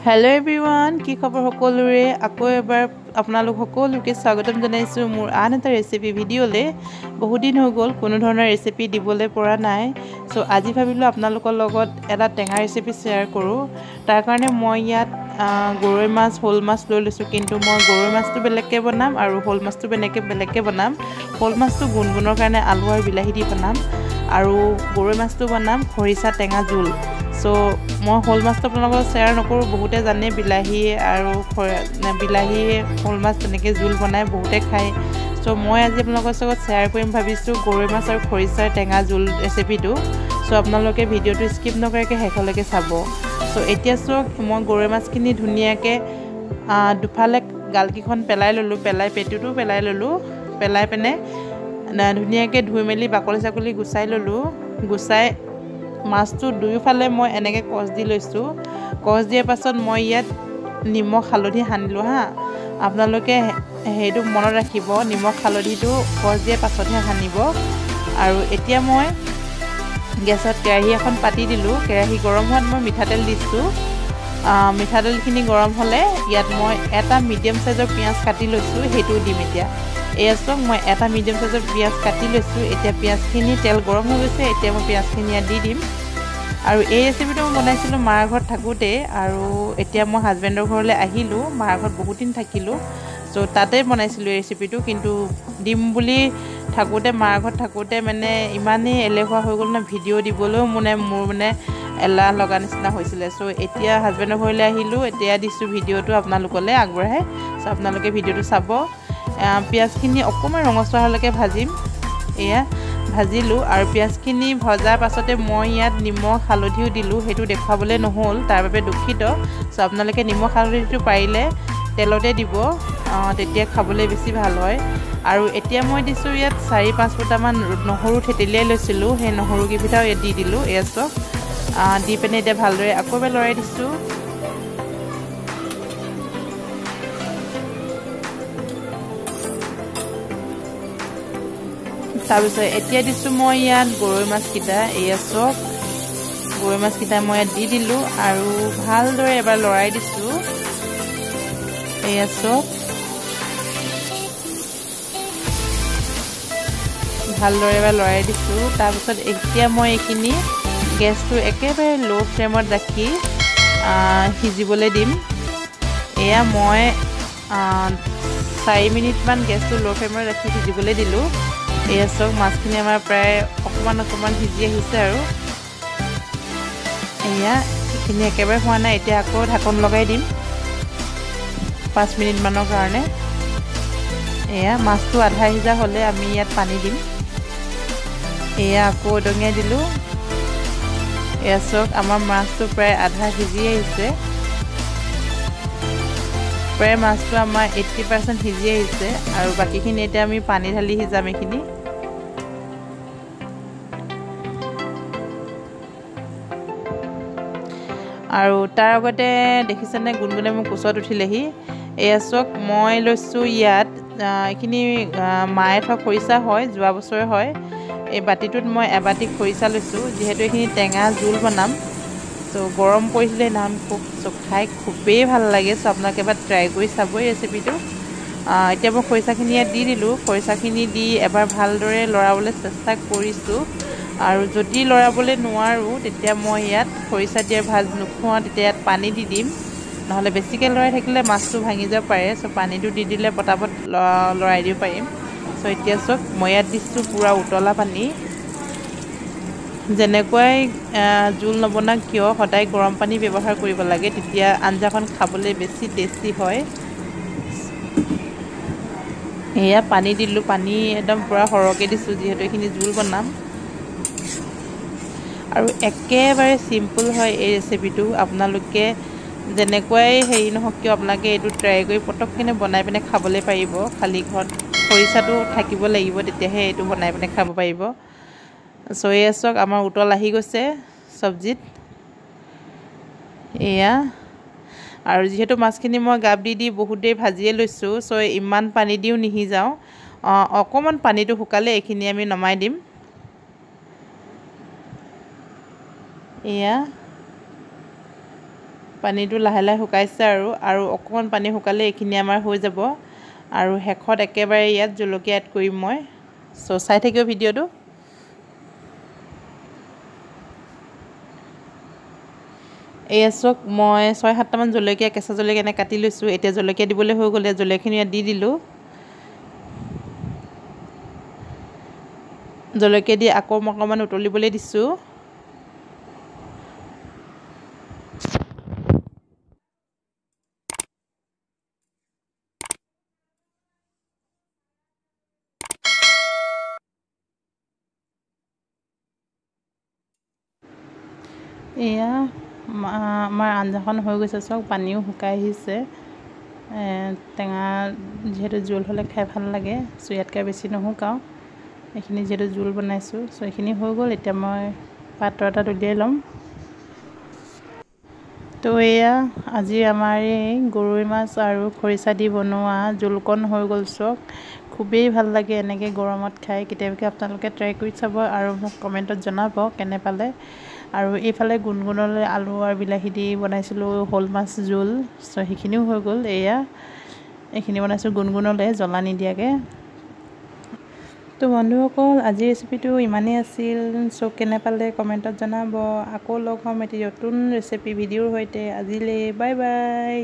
Hello' everyone, কি খবৰ সকলোৰে? আকৌ এবাৰ আপোনালোক সকলোকে স্বাগতম জনাইছোঁ মোৰ আন এটা ৰেচিপি ভিডিঅ'লৈ। বহুদিন হৈ গ'ল কোনো ধৰণৰ ৰেচিপি দিবলৈ পৰা নাই। চ' আজি ভাবিলোঁ আপোনালোকৰ লগত এটা টেঙা ৰেচিপি শ্বেয়াৰ কৰোঁ। তাৰ কাৰণে মই ইয়াত গৰৈ মাছ, শ'ল মাছ লৈ লৈছোঁ। কিন্তু মই গৰৈ মাছটো বেলেগকৈ বনাম আৰু শ'ল মাছটো বেলেগকৈ বনাম। শ'ল মাছটো গুণগুণৰ কাৰণে আলু আৰু বিলাহী দি বনাম আৰু গৰৈ মাছটো বনাম খৰিচা টেঙা জোল। চ' মই শ'ল মাছটো আপোনালোকক শ্বেয়াৰ নকৰোঁ, বহুতে জানে বিলাহী আৰু বিলাহী শ'ল মাছ তেনেকৈ জোল বনাই বহুতে খায়। চ' মই আজি আপোনালোকৰ লগত শ্বেয়াৰ কৰিম ভাবিছোঁ গৰৈ মাছ আৰু খৰিচাৰ টেঙা জোল ৰেচিপিটো। চ' আপোনালোকে ভিডিঅ'টো স্কিপ নকৰাকৈ শেষলৈকে চাব। চ' এতিয়া চাওক, মই গৰৈ মাছখিনি ধুনীয়াকৈ দুফালে গালকেইখন পেলাই ল'লোঁ, পেলাই পেটুটো পেলাই ল'লোঁ, পেলাই পিনে ধুনীয়াকৈ ধুই মেলি বাকলি চাকলি গুচাই ল'লোঁ। গুচাই মাছটো দুয়োফালে মই এনেকৈ কচ দি লৈছোঁ। কচ দিয়াৰ পাছত মই ইয়াত নিমখ হালধি সানিলোঁ। হা, আপোনালোকে সেইটো মনত ৰাখিব, নিমখ হালধিটো কচ দিয়াৰ পাছতহে সানিব। আৰু এতিয়া মই গেছত কেৰাহী এখন পাতি দিলোঁ। কেৰাহী গৰম হোৱাত মই মিঠাতেল দিছোঁ। মিঠাতেলখিনি গৰম হ'লে ইয়াত মই এটা মিডিয়াম চাইজৰ পিঁয়াজ কাটি লৈছোঁ, সেইটোও দিম এতিয়া। এয়া চাওক, মই এটা মিডিয়াম চাইজৰ পিঁয়াজ কাটি লৈছোঁ। এতিয়া পিঁয়াজখিনি তেল গৰম হৈ গৈছে, এতিয়া মই পিঁয়াজখিনি ইয়াত দি দিম। আৰু এই ৰেচিপিটো মই বনাইছিলোঁ মাৰ ঘৰত থাকোঁতে, আৰু এতিয়া মই হাজবেণ্ডৰ ঘৰলৈ আহিলোঁ। মাৰ ঘৰত বহুত দিন থাকিলোঁ, চ' তাতে বনাইছিলোঁ এই ৰেচিপিটো। কিন্তু দিম বুলি থাকোঁতে, মাৰ ঘৰত থাকোঁতে মানে ইমানেই এলেহুৱা হৈ গ'ল ন, ভিডিঅ' দিবলৈও মানে মোৰ মানে এলাহ লগা নিচিনা হৈছিলে। চ' এতিয়া হাজবেণ্ডৰ ঘৰলৈ আহিলোঁ, এতিয়া দিছোঁ ভিডিঅ'টো আপোনালোকলৈ আগবঢ়াই। চ' আপোনালোকে ভিডিঅ'টো চাব। পিঁয়াজখিনি অকণমান ৰঙচুৱা হোৱালৈকে ভাজিম। এয়া ভাজিলোঁ। আৰু পিঁয়াজখিনি ভজাৰ পাছতে মই ইয়াত নিমখ হালধিও দিলোঁ, সেইটো দেখুৱাবলৈ নহ'ল, তাৰ বাবে দুখিত। চ' আপোনালোকে নিমখ হালধিটো পাৰিলে তেলতে দিব, তেতিয়া খাবলৈ বেছি ভাল হয়। আৰু এতিয়া মই দিছোঁ ইয়াত 4-5 ফুটামান নহৰু থেতেলিয়াই লৈছিলোঁ, সেই নহৰুকেইপিঠাও ইয়াত দি দিলোঁ। এয়া চাওক, দি পিনে এতিয়া ভালদৰে আকৌ এবাৰ লৰাই দিছোঁ। তাৰপিছত এতিয়া দিছোঁ মই ইয়াত গৰৈ মাছকেইটা। এয়া চাওক, গৰৈ মাছকেইটা মই ইয়াত দি দিলোঁ আৰু ভালদৰে এবাৰ লৰাই দিছোঁ। এয়া চাওক, ভালদৰে এবাৰ লৰাই দিছোঁ। তাৰপিছত এতিয়া মই এইখিনি গেছটো একেবাৰে ল' ফ্লেমত ৰাখি সিজিবলৈ দিম। এয়া মই 4 মিনিটমান গেছটো ল' ফ্লেমত ৰাখি সিজিবলৈ দিলোঁ। এয়া চাওক, মাছখিনি আমাৰ প্ৰায় অকণমান অকণমান সিজি আহিছে। আৰু এয়া এইখিনি একেবাৰে হোৱা নাই, এতিয়া আকৌ ঢাকন লগাই দিম 5 মিনিটমানৰ কাৰণে। এয়া মাছটো আধা সিজা হ'লে আমি ইয়াত পানী দিম। এয়া আকৌ উদঙিয়াই দিলোঁ। এয়া চাওক, আমাৰ মাছটো প্ৰায় আধা সিজি আহিছে। প্ৰায় মাছটো আমাৰ 80% সিজি আহিছে আৰু বাকীখিনি এতিয়া আমি পানী ঢালি সিজাম এইখিনি। আৰু তাৰ আগতে দেখিছেনে গুণগুণে মোৰ কোচত উঠিলেহি। এয়া চাওক, মই লৈছোঁ ইয়াত এইখিনি মায়ে থোৱা খৰিচা হয়, যোৱা বছৰে হয়। এই বাতিটোত মই এবাতি খৰিচা লৈছোঁ, যিহেতু এইখিনি টেঙা জোল বনাম। চ' গৰম পৰিছিলে সেইদিনাখন খুব, চ' খাই খুবেই ভাল লাগে। চ' আপোনালোকে এবাৰ ট্ৰাই কৰি চাব এই ৰেচিপিটো। এতিয়া মই খৰিচাখিনি ইয়াত দি দিলোঁ। খৰিচাখিনি দি এবাৰ ভালদৰে লৰাবলৈ চেষ্টা কৰিছোঁ। আৰু যদি লৰাবলৈ নোৱাৰোঁ তেতিয়া মই ইয়াত খৰিচা দিয়াৰ ভাজ নোখোৱাওঁ, তেতিয়া ইয়াত পানী দি দিম। নহ'লে বেছিকৈ লৰাই থাকিলে মাছটো ভাঙি যাব পাৰে। চ' পানীটো দি দিলে পটাপট লৰাই দিব পাৰিম। চ' এতিয়া চাওক, মই ইয়াত দিছোঁ পূৰা উতলা পানী। যেনেকুৱাই জোল নবনাওক কিয়, সদায় গৰম পানী ব্যৱহাৰ কৰিব লাগে, তেতিয়া আঞ্জাখন খাবলৈ বেছি টেষ্টি হয়। এয়া পানী দিলোঁ, পানী একদম পূৰা সৰহকৈ দিছোঁ, যিহেতু এইখিনি জোল বনাম। আৰু একেবাৰে চিম্পুল হয় এই ৰেচিপিটো। আপোনালোকে যেনেকুৱাই হেৰি নহওক কিয়, আপোনালোকে এইটো ট্ৰাই কৰি পটককেনে বনাই পিনে খাবলৈ পাৰিব। খালী ঘৰত খৰিচাটো থাকিব লাগিব, তেতিয়াহে এইটো বনাই পিনে খাব পাৰিব। চ' এয়া চাওক, আমাৰ উতল আহি গৈছে চব্জিত। এয়া আৰু যিহেতু মাছখিনি মই গাপ দি দি বহুত দেৰি ভাজিয়ে লৈছোঁ, চ' ইমান পানী দিও নিসিজাওঁ। অকণমান পানীটো শুকালে এইখিনি আমি নমাই দিম। এয়া পানীটো লাহে লাহে শুকাইছে আৰু আৰু অকণমান পানী শুকালে এইখিনি আমাৰ হৈ যাব। আৰু শেষত একেবাৰে ইয়াত জলকীয়া এড কৰিম মই। চ' চাই থাকিব ভিডিঅ'টো। এয়া চাওক, মই 6-7টামান জলকীয়া, কেঁচা জলকীয়া এনে কাটি লৈছোঁ। এতিয়া জলকীয়া দিবলৈ হৈ গ'লে জলকীয়াখিনি ইয়াত দি দিলোঁ। জলকীয়া দি আকৌ মই অকণমান উতলিবলৈ দিছোঁ। এয়া আমাৰ আঞ্জাখন হৈ গৈছে। চাওক, পানীও শুকাই আহিছে। টেঙা যিহেতু জোল হ'লে খাই ভাল লাগে। চ' ইয়াতকৈ বেছি নুশুকাওঁ, এইখিনি যিহেতু জোল বনাইছোঁ। চ' এইখিনি হৈ গ'ল। এতিয়া মই পাত্ৰ এটাত উলিয়াই ল'ম। তো এয়া আজি আমাৰ এই গৰৈ মাছ আৰু খৰিচা দি বনোৱা জোলকণ হৈ গ'ল। চাওক, খুবেই ভাল লাগে এনেকৈ গৰমত খাই। কেতিয়াবা আপোনালোকে ট্ৰাই কৰি চাব আৰু মোক কমেণ্টত জনাব কেনে পালে। আৰু এইফালে গুণগুণলৈ আলু আৰু বিলাহী দি বনাইছিলোঁ শ'ল মাছ জোল। চ' সেইখিনিও হৈ গ'ল। এয়া এইখিনি বনাইছোঁ গুণগুণলৈ জ্বলা নিদিয়াকৈ। তো বন্ধুসকল, আজিৰ ৰেচিপিটো ইমানেই আছিল। চ' কেনে পালে কমেণ্টত জনাব। আকৌ লগ হ'ম এটি নতুন ৰেচিপি ভিডিঅ'ৰ সৈতে। আজিলৈ বাই বাই।